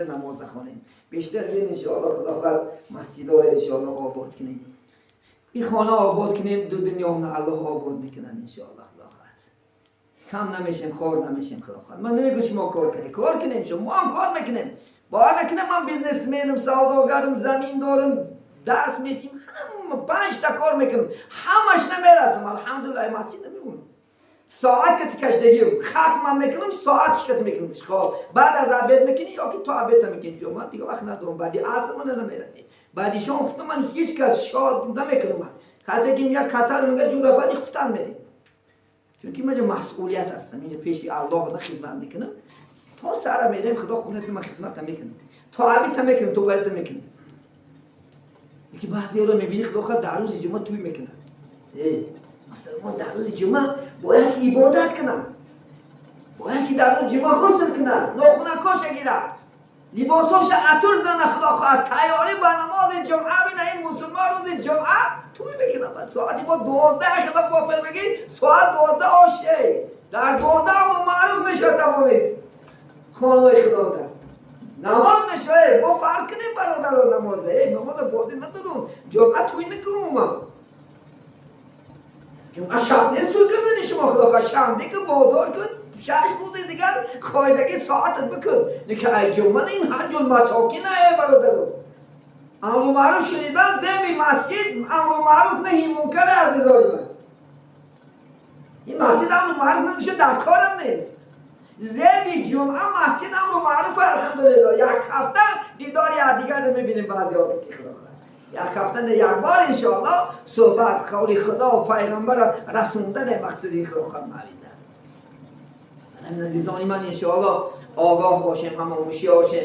Намоз нахонем бештар. Иншоалло, худо хоҳад, масҷидоро иншоалло обод кунем, ин хона обод кунем, ду дунёмна Аллоҳ обод мекунад, иншоалло. Худо хоҳад, кам намешем, хор намешем, худо хоҳад. Ман намегӯ шумо кор кунед, кор кунем, шумо ҳам кор мекунем, бовар накунем. Ман бизнесменам, савдогарам, замин дорам, дарс метим, ҳама панҷта кор мекунам, ҳамаш намерасам, алҳамдулилла. Масҷид намемонам, соат ки кашдагӣ хатман мекунам, соат шикат мекунам. Хоб, баъд аз обед мекунӣ ё ки то обедта мекунӣ, ман дига вақт надорам. Баъди аср ман намерасӣ, баъди шом хутба ман ҳеҷ кас шод намекунам. Ман касе ки меяд, касал, мега ҷура, баъди хуфтан мерем, чунки ман масъулият ҳастам инҷа, пеши Аллоҳ на хизмат мекунам. То сара мерем, худо хунат, ман хизмат намекунам, то обедта мекунам, то баъдта мекунам. Ки баъзеро мебинӣ, худо хоҳад, дар рӯзи ҷумъа тӯй мекунад. Мусулмон дар рӯзи ҷумъа бояд ки ибодат кунад, бояд ки дар рӯзи ҷумъа ғусл кунад, нохунакоша гирад, либосоша атур зана, худо хоҳад, тайёрӣ ба намози ҷумъа бина. Ин мусулмон рӯзи ҷумъа тӯй мекунад, соати бо 12 хилоф бофиқ бигӣ, соат 12 оше дар 12 маъруф мешавад, тамоми хонаҳои худода намоз мешавад. Мо фарқ кунем, бародаро, намозе намоза бозӣ надорум. Ҷумъа тӯй накунум, ма ҷумъа шаб нест тӯй кардани шумо. Худо хоҳад, шанбе ки бозор кун, 6 рӯзи дигар хоидаги соатат бикун, лекин ай ҷумъа ин ҳаҷул масокин е, бародаро. Амру маъруф шунидан земи масҷид, амру маъруф наҳи мункар. Азизони ман, ин масҷид амру маъруф надошта дар корам нест. Зеби ҷумъа масҷид амру маъруф, алҳамдулилло. Як ҳафта дидори якдигарро мебинем баъзеҳо, ки худо як ҳафта не, як бор иншоалло суҳбат, қавли худо ва пайғамбарро расондане мақсади худо хоҳад мавиза. Азизони ман, иншоалло, огоҳ бошем, ҳама ҳушёр шем.